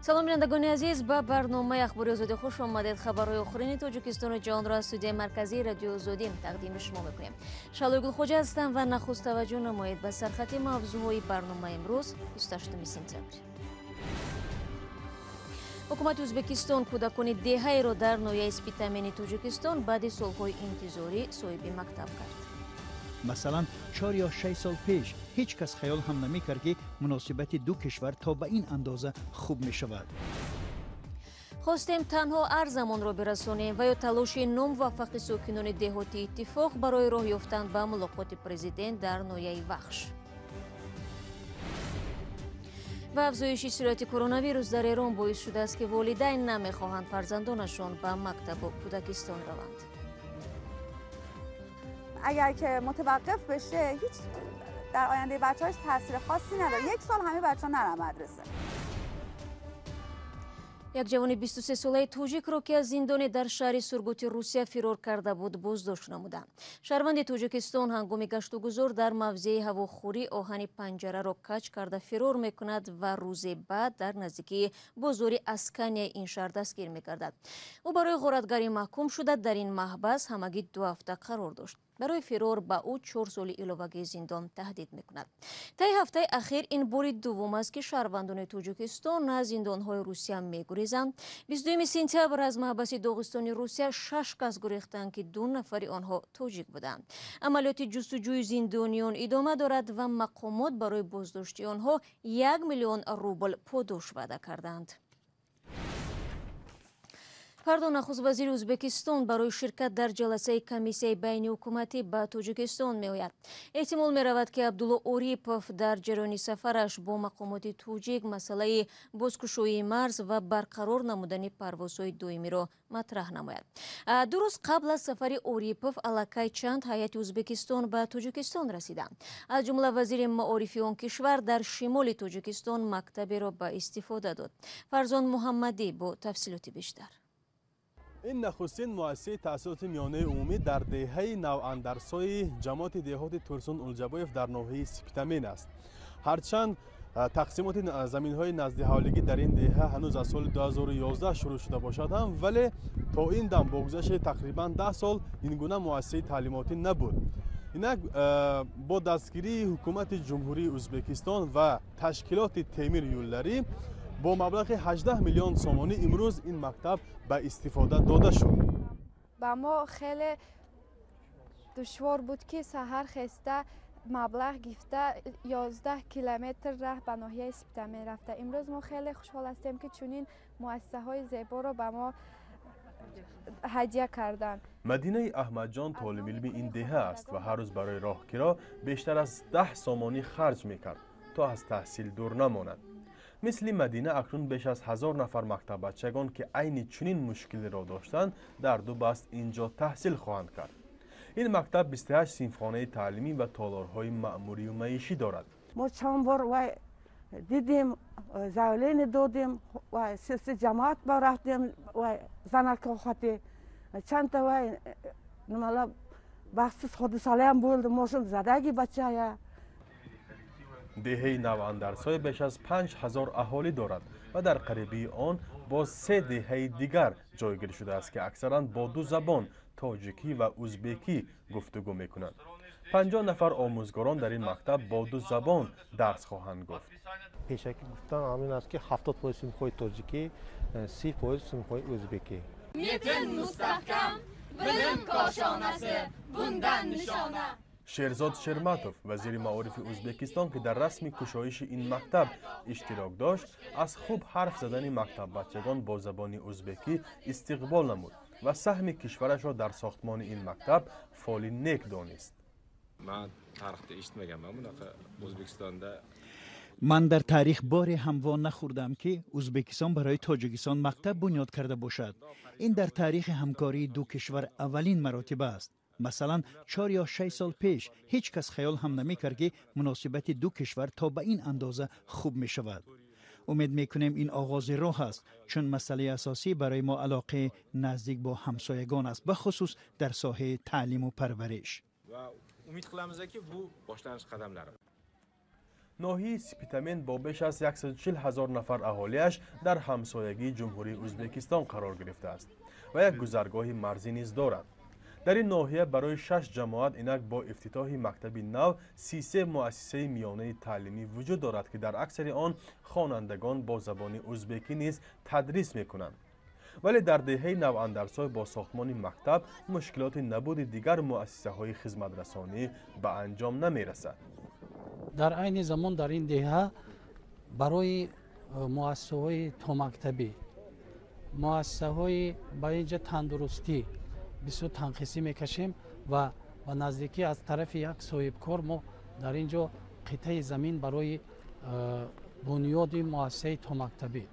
Салом, бинандагони азиз, ба барномаи Ахбори Озодӣ хуш омадед. Хабарҳои охирини Тоҷикистону ҷаҳонро аз студияи марказии Радиои Озодӣ тақдими шумо мекунем. Шаҳлои Гулхоҷа ҳастам ва нахуст таваҷҷӯҳ намоед ба сархати мавзӯъҳои барномаи имрӯз, 28 сентябр. Ҳукумати Ӯзбекистон кӯдакони деҳаеро дар ноҳияи Спитамени Тоҷикистон баъди солҳои интизорӣ соҳиби мактаб кард. Масалан, 4 ё 6 сол пеш ҳеҷ кас хаёл ҳам намекард, ки муносибати ду кишвар то ба ин андоза хуб мешавад. Хостем танҳо арзамонро бирасонем ва ё талоши номуваффақи сокинони деҳоти Иттифоқ барои роҳ ёфтан ба мулоқоти президент дар ноҳияи Вахш ва афзоиши суръати коронавирус дар Эрон боис шудааст, ки волидайн намехоҳанд фарзандонашон ба мактабу кӯдакистон раванд. اگر که متوقف بشه، هیچ در آینده بچه‌هاش تاثیر خاصی نداره. یک سال همه بچه ها نرن مدرسه. Як ҷавони 23-солаи тоҷикро, ки аз зиндоне дар шаҳри Сургути Русия фирор карда буд, боздошт намуданд. Шаҳрванди Тоҷикистон ҳангоми гаштугузор дар мавзеи ҳавохӯрӣ оҳани панҷараро каҷ карда фирор мекунад ва рӯзе баъд дар наздикии бозори Асканияи ин шаҳр дастгир мегардад. Ӯ барои ғоратгарӣ маҳкум шуда, дар ин маҳбас ҳамагӣ 2 ҳафта қарор дошт. Барои фирор ба ӯ 4 соли иловагии зиндон таҳдид мекунад. Таи ҳафтаи ахир ин бори дуввум аст, ки шаҳрвандони Тоҷикистон аз зиндонҳои Русия мегурезанд. 22 сентябр аз маҳбаси Доғистони Русия шаш кас гурехтанд, ки ду нафари онҳо тоҷик буданд. Амалиёти ҷустуҷӯи зиндониён идома дорад ва мақомот барои боздошти онҳо 1 миллион рубл подош ваъда карданд. Фардо нахуст вазири Ӯзбекистон барои ширкат дар ҷаласаи комиссияи байниҳукуматӣ ба Тоҷикистон меояд. Эҳтимол меравад, ки Абдулло Орипов дар ҷараёни сафараш бо мақомоти тоҷик масъалаи бозкушоии марз ва барқарор намудани парвозҳои доимиро матраҳ намояд. 2 рӯз қабл аз сафари Орипов аллакай чанд ҳайати Ӯзбекистон ба Тоҷикистон расиданд. Аз ҷумла вазири маорифи он кишвар дар шимоли Тоҷикистон мактаберо ба истифода дод. Фарзон Муҳаммадӣ бо тафсилоти бештар. Ин нахустин муассисаи таҳсилоти миёнаи умумӣ дар деҳаи Навандарсои ҷамоати деҳоти Турсун Улҷабоев дар ноҳияи Спитамен аст. Ҳарчанд тақсимоти заминҳои наздиҳавлигӣ дар ин деҳа ҳанӯз аз соли 2011 шурӯъ шуда бошад ҳам, вале то ин дам бо гузашти тақрибан 10 сол ин гуна муассисаи таълимотӣ набуд. Инак бо дастгирии ҳукумати Ҷумҳурии Ӯзбекистон ва ташкилоти Темир Юлларӣ бо маблағи 18 миллион сомонӣ имрӯз ин мактаб ба истифода дода шуд. Ба мо хеле душвор буд, ки саҳар хеста, маблағ гифта, 11 километр раҳ ба ноҳияи Спитамен рафта. Имрӯз мо хеле хушҳол ҳастем, ки чунин муассисаҳои зеборо ба мо ҳадя карданд. Мадинаи Аҳмадҷон толибилми ин деҳа аст ва ҳар рӯз барои роҳкиро бештар аз 10 сомонӣ харҷ мекард, то аз таҳсил дур намонад. Мисли Мадина акнун беш аз 1000 нафар мактаббачагон, ки айни чунин мушкилиро доштанд, дар ду баст ин ҷо таҳсил хоҳанд кард. Ин мактаб 28 синфхонаи таълимӣ ва толорҳои маъмурию маишӣ дорад. Мо чанд бор вай дидем, заявление додем, вай сеси ҷамоат ба рафтем, вай занакохати чандта вай нимала бахсус ҳодисалаям bo'ldi, мошин задаги бачая. Деҳаи Навандарсой беш аз 5000 аҳолӣ дорад ва дар қарибии он боз се деҳаи дигар ҷойгир шудааст, ки аксаран бо ду забон, тоҷикӣ ва узбекӣ, гуфтугӯ мекунанд. 50 нафар омӯзгорон дар ин мактаб бо ду забон дарс хоҳанд гуфт. Пешакӣ гуфтан ҳамин аст, ки 70% синфҳои тоҷикӣ, 30% синфҳои ӯзбекӣ. Metin, mustahkam bilim koshonasi bundan nishona. Шерзод Шерматов, вазири маорифи Ӯзбекистон, ки дар расми кушоиши ин мактаб иштирок дошт, аз хуб ҳарф задани мактаббачагон бо забони ӯзбекӣ истиқбол намуд ва саҳми кишварашро дар сохтмони ин мактаб фоли нек донист. Man tarixda eshitmaganman bunaqa O'zbekistonda. Ман дар таърих боре ҳам во нахӯрдам, ки Ӯзбекистон барои Тоҷикистон мактаб бунёд карда бошад. Ин дар таърихи ҳамкории ду кишвар аввалин маротиба аст. Масалан, 4 ё 6 сол пеш ҳеҷ кас хаёл ҳам намекард, ки муносибати ду кишвар то ба ин андоза хуб мешавад. Умед мекунем, ин оғози роҳ аст, чун масъалаи асосӣ барои мо алоқаи наздик бо ҳамсоягон аст, бахусус дар соҳаи таълиму парвариш. Va umid qilamizki, bu boshlanish qadamlari. Ноҳияи Спитамен бо беш аз 140 ҳазор нафар аҳолиаш дар ҳамсоягии Ҷумҳурии Ӯзбекистон қарор гирифтааст ва як гузаргоҳи марзӣ низ дорад. Дар ин ноҳия барои 6 ҷамоат инак бо ифтитоҳи мактаби нав 33 муассисаи миёнаи таълимӣ вуҷуд дорад, ки дар аксари он хонандагон бо забони ӯзбекӣ низ тадрис мекунанд. Вале дар деҳаи Навандарсой бо сохтмони мактаб мушкилоти набуди дигар муассисаҳои хизматрасонӣ ба анҷом намерасад. Дар айни замон дар ин деҳа барои муассисаҳои томактабӣ, муассисаҳои ба инҷа тандурустӣ бисёр танқисӣ мекашем ва ба наздикӣ аз тарафи як соҳибкор мо дар ин ҷо қитъаи замин барои бунёди муассисаи томактабӣ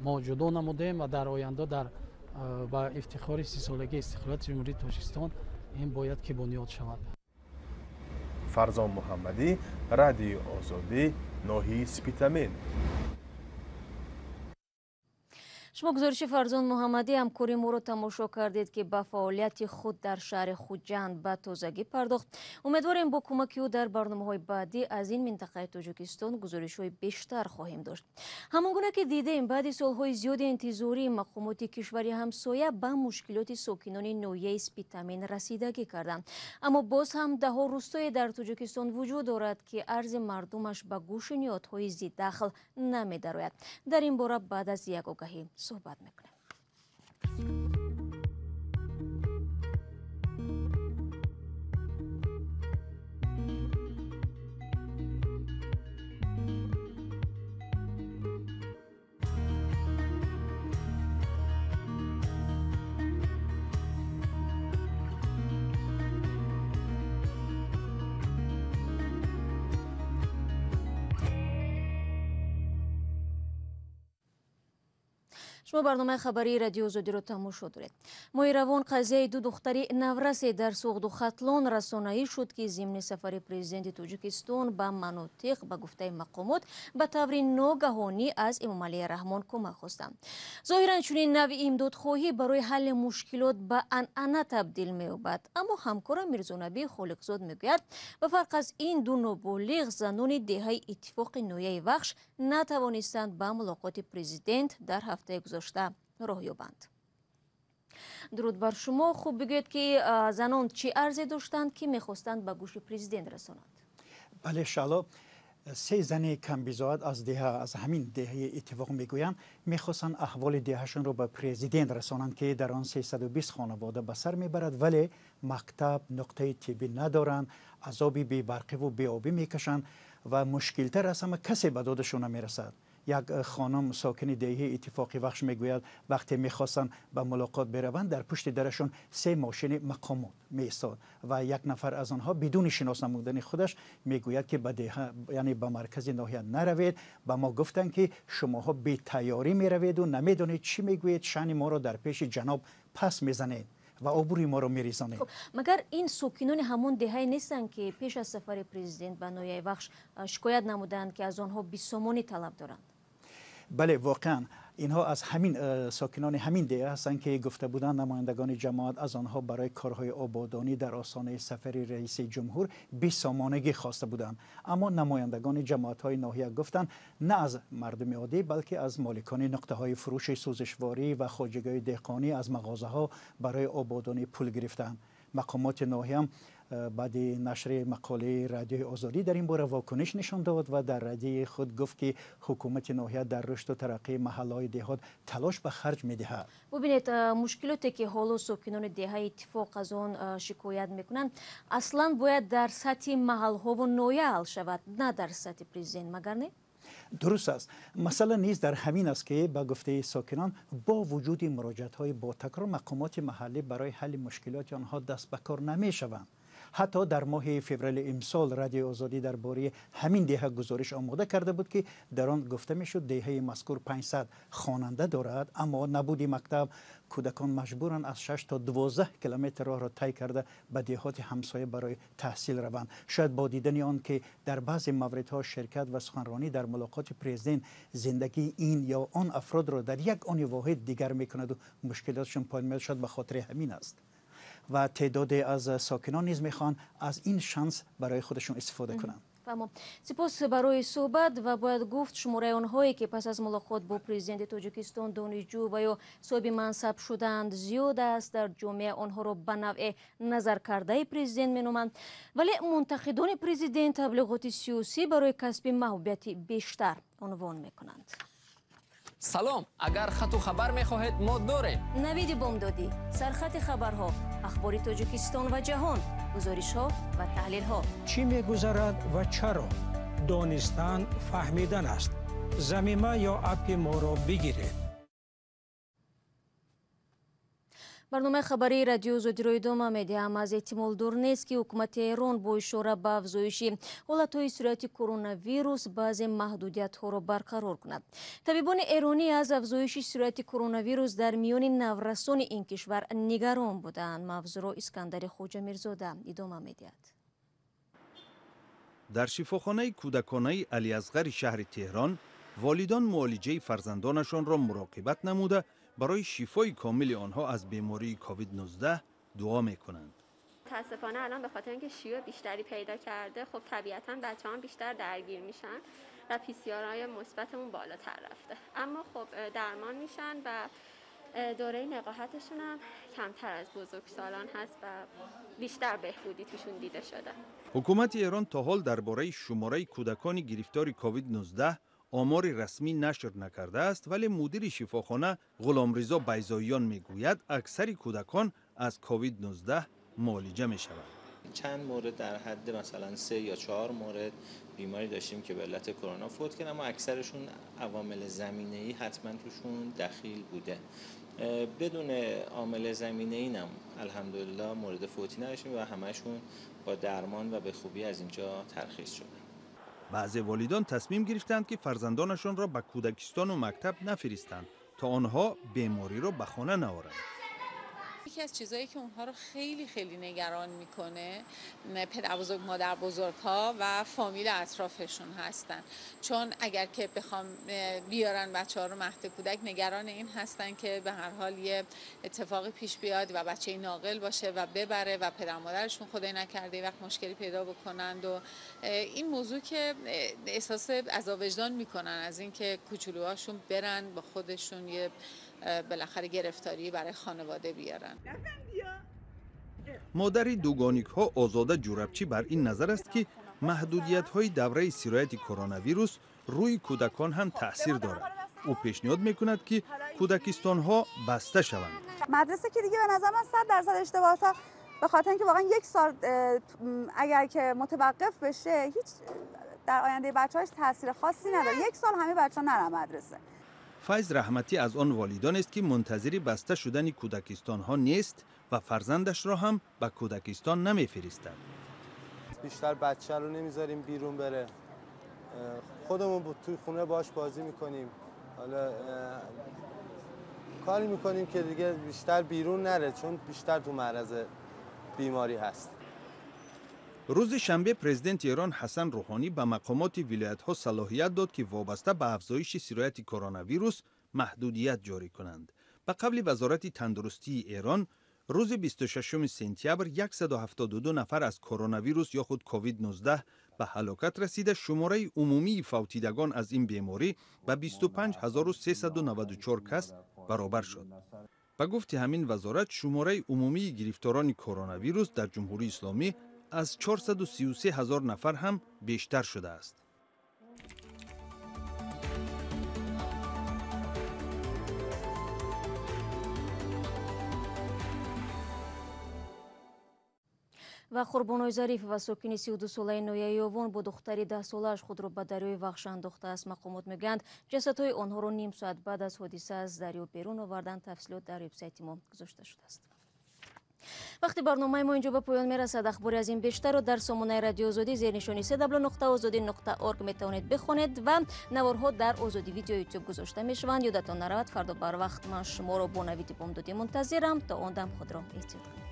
мо ҷудо намудаем ва дар оянда дар ба ифтихори 30-солагии истиқлолияти Ҷумҳурии Тоҷикистон ин бояд ки бунёд шавад. Фарзон Муҳаммадӣ, Радиои Озодӣ, ноҳияи Спитамен. Шумо гузориши Фарзон Муҳаммадӣ ҳамкори моро тамошо кардед, ки ба фаъолияти худ дар шаҳри Хуҷанд ба тозагӣ пардохт. Умедворем бо кӯмаки ӯ дар барномаҳои баъдӣ аз ин минтақаи Тоҷикистон гузоришҳои бештар хоҳем дошт. Ҳамон гуна ки дидем, баъди солҳои зиёди интизорӣ мақомоти кишвари ҳамсоя ба мушкилоти сокинони ноҳияи Спитамен расидагӣ карданд. Аммо боз ҳам даҳо рӯстое дар Тоҷикистон вуҷуд дорад, ки арзи мардумаш ба гӯши ниҳодҳои зиддахл намедарояд. Дар ин бора баъд аз як огаҳӣ суҳбат мекунем. Шумо барномаи хабарии Радиои Озодиро тамошо доред. Моҳи равон қазияи ду духтари наврасе дар Суғду Хатлон расонаӣ шуд, ки зимни сафари президенти Тоҷикистон ба манотиқ ба гуфтаи мақомот ба таври ногаҳонӣ аз Эмомалӣ Раҳмон кӯмак хостанд. Зоҳиран чунин навъи имдодхоҳӣ барои ҳалли мушкилот ба анъана табдил меёбад. Аммо ҳамкора Мирзонабӣ Холиқзод мегӯяд, ба фарқ аз ин ду ноболиғ занони деҳаи Иттифоқи ноҳияи Вахш натавонистанд ба мулоқоти президент дар ҳафтаи гузашта роҳ ёбанд. Дуруд бар шумо. Хуб, бигӯед, ки занон чӣ арзе доштанд, ки мехостанд ба гӯши президент расонанд? Бале, Шаъло, се зани камбизоат аз деҳа, аз ҳамин деҳаи Иттифоқ мегӯянд, мехостанд аҳволи деҳашонро ба президент расонанд, ки дар он 320 хонавода ба сар мебарад, вале мактаб, нуқтаи тиббӣ надоранд, азоби бебарқиву беобӣ мекашанд ва мушкилтар аз ҳама касе ба додашон намерасад. Як хонум сокини деҳаи Иттифоқи Вахш мегӯяд, вақте мехостанд ба мулоқот бераванд, дар пушти дарашон се мошини мақомот меистод ва як нафар аз онҳо бидуни шинос намудани худаш мегӯяд, ки ба деҳа, яъне ба маркази ноҳия наравед. Ба мо гуфтанд, ки шумоҳо бетайёрӣ мераведу намедонед чӣ мегӯед, шаъни моро дар пеши ҷаноб пас мезанед ва обрӯи моро мерезонед. Магар ин сокинони ҳамон деҳае нестанд, ки пеш аз сафари президент ба ноҳияи Вахш шикоят намуданд, ки аз онҳо бисомонӣ талаб доранд? Бале, воқеан инҳо аз ҳамин сокинони ҳамин деҳа ҳастанд, ки гуфта буданд намояндагони ҷамоат аз онҳо барои корҳои ободонӣ дар остонаи сафари раиси ҷумҳур бисомонагӣ хоста буданд. Аммо намояндагони ҷамоатҳои ноҳия гуфтанд, на аз мардуми оддӣ, балки аз моликони нуқтаҳои фурӯши сӯзишворӣ ва хоҷагиҳои деҳқонӣ аз мағозаҳо барои ободонӣ пул гирифтанд. Мақомоти ноҳиям баъди нашри мақолаи Радиои Озодӣ дар ин бора вокуниш нишон дод ва дар радии худ гуфт, ки ҳукумати ноҳия дар рушду тараққии маҳаллаҳои деҳот талош ба харҷ медиҳад. Бубинед, мушкилоте ки ҳоло сокинони деҳаи Иттифоқ аз он шикоят мекунанд, аслан бояд дар сатҳи маҳалҳову ноҳия ҳал шавад, на дар сатҳи президент, магар не? Дуруст аст. Масъала низ дар ҳамин аст, ки ба гуфтаи сокинон бо вуҷуди муроҷиатҳои ботакрор мақомоти маҳаллӣ барои ҳалли мушкилоти онҳо даст ба кор намешаванд. Ҳатто дар моҳи феврали имсол Радиои Озодӣ дар бораи ҳамин деҳа гузориш омода карда буд, ки дар он гуфта мешуд деҳаи мазкур 500 хонанда дорад, аммо набуди мактаб кӯдакон маҷбуранд аз 6 то 12 километр роҳро тай карда ба деҳоти ҳамсоя барои таҳсил раванд. Шояд бо дидани он ки дар баъзе мавридҳо ширкат ва суханронӣ дар мулоқоти президент зиндагии ин ё он афродро дар як они воҳид дигар мекунаду мушкилотшон поён меояд, шояд ба хотири ҳамин аст. Ва теъдоде аз сокинон низ мехоҳанд аз ин шанс барои худашон истифода кунанд. Фаҳмо. Сипос барои суҳбат ва бояд гуфт шумораи онҳое ки пас аз мулоқот бо президенти Тоҷикистон донишҷӯ ва ё соҳиби мансаб шудаанд зиёд аст. Дар ҷомеа онҳоро ба навъе назаркардаи президент меноманд. Вале мунтақидони президент таблиғоти сиёсӣ барои касби маҳбубияти бештар унвон мекунанд. Салом, агар хату хабар мехоҳед, мо дорем. Навиди бомдодӣ, сархати хабарҳо, ахбори Тоҷикистон ва ҷаҳон, гузоришҳо ва таҳлилҳо. Чӣ мегузарад ва чаро? Донистан фаҳмидан аст. Замима ё аппи моро бигиред. Барномаи хабарии радио Озодиро идома медиҳам. Аз эҳтимол дур нест, ки ҳукумати Эрон бо ишора ба афзоиши ҳолатҳои сирояти коронавирус баъзе маҳдудиятҳоро барқарор кунад. Табибони эронӣ аз афзоиши сирояти коронавирус дар миёни наврасони ин кишвар нигарон буданд. Мавзӯъро Искандари Хоҷамирзода идома медиҳад. Дар шифохонаи кӯдаконаи Алиасғари шаҳри Теҳрон волидон муолиҷаи фарзандонашонро муроқибат намуда барои шифои комили онҳо аз бемории کووید-19 дуо мекунанд. متاسفانه الان به خاطر اینکه شیوع بیشتری پیدا کرده، خب طبیعتاً بچه‌ها بیشتر درگیر میشن و پی سی آر های مثبتمون بالاتر رفته. اما خب درمان میشن و دوره نقاهتشون هم کمتر از بزرگسالان هست و بیشتر بهبودی توشون دیده شده. ҳукумати Эрон то ҳол дар бораи шумораи кӯдакони гирифтори کووید-19 омори расмӣ нашр накардааст, вале мудири шифохона Ғуломризо Байзоиён мегӯяд аксари кӯдакон аз کووید-19 муолиҷа мешаванд. چند مورد در حد مثلا 3 یا 4 مورد بیماری داشتیم که به علت کرونا فوت کردن، اما اکثرشون عوامل زمینه‌ای حتما توشون دخیل بوده. بدون عامل زمینه‌ای هم الحمدلله مورد فوتی نداشتیم و همشون با درمان و به خوبی از اینجا ترخیص شدن. баъзе волидон тасмим гирифтанд, ки фарзандонашонро ба кӯдакистону мактаб нафиристанд, то онҳо бемориро ба хона наоранд. یکی از چیزایی که اونها رو خیلی خیلی نگران میکنه پدر بزرگ مادر بزرگ ها و فامیل اطرافشون هستن، چون اگر که بخوام بیارن بچه ها رو مهد کودک نگران این هستن که به هر حال یه اتفاقی پیش بیاد و بچه ناقل باشه و ببره و پدر مادرشون خدای نکرده وقت مشکلی پیدا بکنند و این موضوع که احساس عذاب وجدان میکنن از اینکه کوچولوهاشون برن با خودشون یه بالاخره گرفتاری برای خانواده بیارن. модари дугоникҳо Озода Ҷурабчӣ бар ин назар аст, ки маҳдудиятҳои давраи сирояти коронавирус рӯи кӯдакон ҳам таъсир дорад. Ӯ пешниҳод мекунад, ки кӯдакистонҳо баста шаванд. مدرسه که دیگه به نظر من 100% اشتباهات، به خاطر اینکه واقعا یک سال اگر که متوقف بشه هیچ در آینده بچه‌هاش تاثیر خاصی نداره. یک سال همه بچه‌ها نرن مدرسه. Файз Раҳматӣ аз он волидонест, ки мунтазири баста шудани кӯдакистонҳо нест ва фарзандашро ҳам ба кӯдакистон намефиристад. بیشتر بچه رو نمیذاریم بیرون بره، خودمون توی خونه باش بازی میکنیم. حالا کاری میکنیم که دیگه بیشتر بیرون نره، چون بیشتر تو معرض بیماری هست. рӯзи шанбе президенти Эрон Ҳасан Рӯҳонӣ ба мақомоти вилоятҳо салоҳият дод, ки вобаста ба афзоиши сирояти коронавирус маҳдудият ҷорӣ кунанд. Ба қавли Вазорати тандурустии Эрон, рӯзи 26 сентябр 172 нафар аз коронавирус ё худ ковид-19 ба ҳалокат расида, шумораи умумии фавтидагон аз ин беморӣ ба 25394 кас баробар шуд. Ба гуфти ҳамин вазорат, шумораи умумии гирифторони коронавирус дар Ҷумҳурии Исломӣ аз 433 ҳазор нафар ҳам бештар шудааст. Ва Қурбоной Зариф ва сокини 32-солаи ноҳияи Ёвон бо духтари 10-солааш худро ба дарёи Вахш андохтааст. Мақомот мегӯянд, ҷасадҳои онҳоро ним соат баъд аз ҳодиса аз дарё берун оварданд. Тафсилот дар вебсайти мо гузошта шудааст. Вақти барномаи мо инҷо ба поён мерасад. Ахбори аз ин бештарро дар сомонаи Радио Озодӣ зернишони cw.ozodi.org метавонед бихонед ва наворҳо дар Озодӣ Видео Ютуб гузошта мешаванд. Ёдатон наравад, фардо барвақт ман шуморо бо навиди бомдодӣ мунтазирам. То он дам худро эҳтиёт кунед.